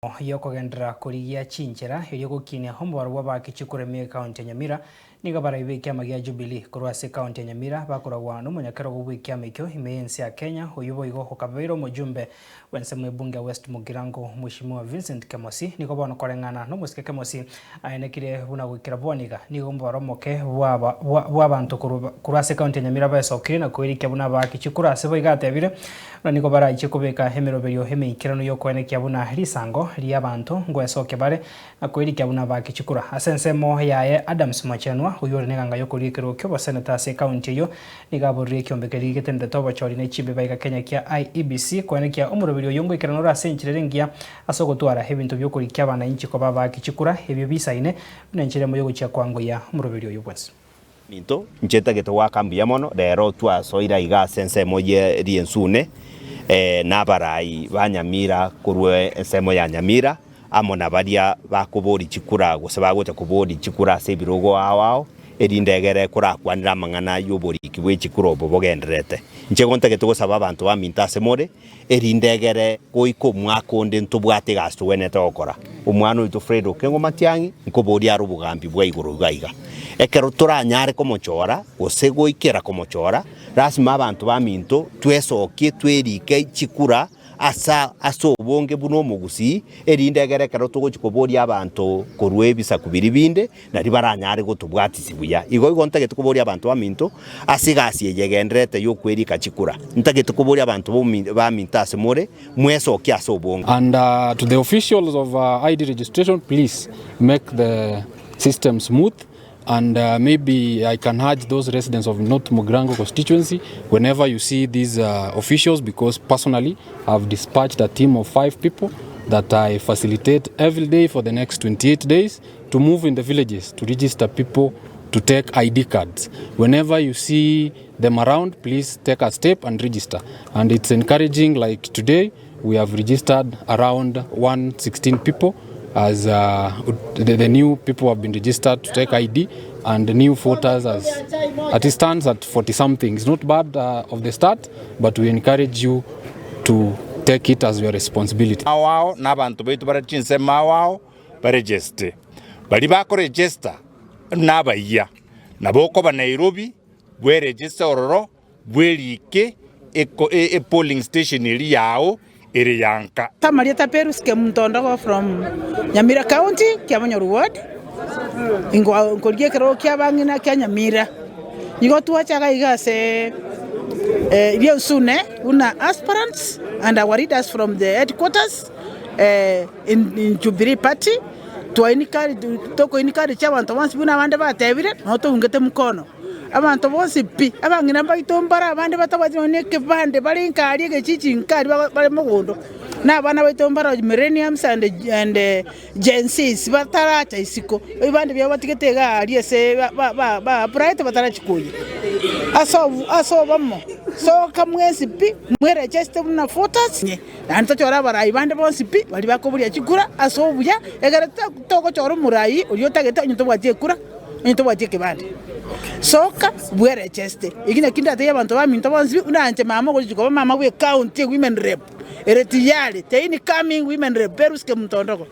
Y'okogenderera korigia chinchera erio gokinia omobaro bw'abaaki chikuremia ekaunti ya Nyamira, nigo baraibe ekiama gia Jubilee korwa ase ekaunti ya Nyamira bakoragwa nomonyakerogo bw'ekiama ekio ime y'ense ya Kenya oyio boigo okabeire omojumbe bw'ensemo y'ebunge ya West Mugirango Mweshimiwa Vincent Kemosi. Nigo bono koreng'ana nomosike Kemosi aenekire buna goikera bono iga nigo omobaro omoke bw'abanto korwa ase ekaunti ya Nyamira baesokirie na koirikia buna abaaki chikura ase boigo atebire Buna nigo baraiche kobeka emeroberio emeikeranu y'okoenekia buna risango ri'abanto ngoesokia bare, na koirikia buna baake chikura. Ase ensemo yaye Adams Mochenwa, oyio ore neganga y'okoria ekerogo ki'oboseneta ase ekaunti eyio, nigo aborire ekiombe keria getenenete obochori ne chimbeba iga Kenya kia IEBC koenekia omoroberio oyio ngoikeranu ore ase enchera ere engiya ase ogotwara ebinto bi'okorikia abanainchi koba abaaki chikura ebio bisaine buna enchera emo y'ogochia koangoyia omoroberio oyio bwensi. Minto, inche ntagete goaka mbuya mono, rero twasoire aiga ase ensemo ye riensune, na abarai ba Nyamira korwa ensemo ya Nyamira, amo na baria bakoboria chikura gose bagocha koboria chikura ase ebirogo ao ao, erinde egere korakwanere amang'ana y'oboriki bwe chikura obo bogendererete. Inche igo ntagete gosaba abanto baminto ase more, erinde egere goika omwaka onde ntobwate egasi togwenerete gokora. Omwana oito Fred Okengo Matiang'i nkoboria are obogambi bwa igoro iga iga. Ekero toranyare komochora gose goikera komochora, lasima abanto baminto twesokie twerike chikura ase ase obonge buna omogusii, erinde egere ekero togochia koboria abanto korwa ebisaku biria binde, nario baranyare gotobwatisia buya. Igo igo ntagete koboria abanto baminto ase egasi eye egendererete y'okwerika chikura. Ntagete koboria abanto baminto ase more, mwesokie ase obonge. And to the officials of ID registration please make the system smooth and maybe I can urge those residents of North Mugirango constituency whenever you see these officials because personally I've dispatched a team of 5 people that I facilitate every day for the next 28 days to move in the villages to register people to take ID cards. Whenever you see them around, please take a step and register. And it's encouraging, like today, we have registered around 116 people as uh, the, the new people have been registered to take ID and the new voters as, as it stands at 40 something. It's not bad uh, of the start, but we encourage you to take it as your responsibility. Ao ao nabanto baito bare chinsemo ao ao baregeste. Baria bakoregesta nabayia, nabo okoba Nairobi bweregeste ororo bwerike epolling station eria yao ere ya nka. Amarieta Perus Kemunto from Nyamira County, Kiabonyoru Ward, nkorigia ekerogo kia abang'ina kia Nyamira. Nigo twacha iga iga ase riensune buna aspirants and our leaders from the headquarters. In Jubilee Party, tokoencourage abanto bonsi buna abande batebire, nabo toungete mokono. Abanto bonsi pi, abang'ina baito mbare abande batabwati nonya na ekebande bare nka aria egechichi nka aria bare mogondo, na abana baito mbare millenniums and and Gen Zs bataracha isiko, ebibande biabo batigete iga aria ase ba ba ba applyete batarachi koyia. Ase ase obomo, soka mwensi pi, mweregister buna voters. Naende tochore abarai bande bonsi pi, baria bakoboria chikura ase obuya, ekero togochora omorai oria otagete onye tobwati ekura, onye tobwati ekebande. Soka bwerecheste. Eki nakio ndatebie abanto baminto bonsi pi, buna inche mama ogochicha koba mama bwe ecounty, women rep, ere tiyari, the incoming women rep, Perus Kemunto Ondogo.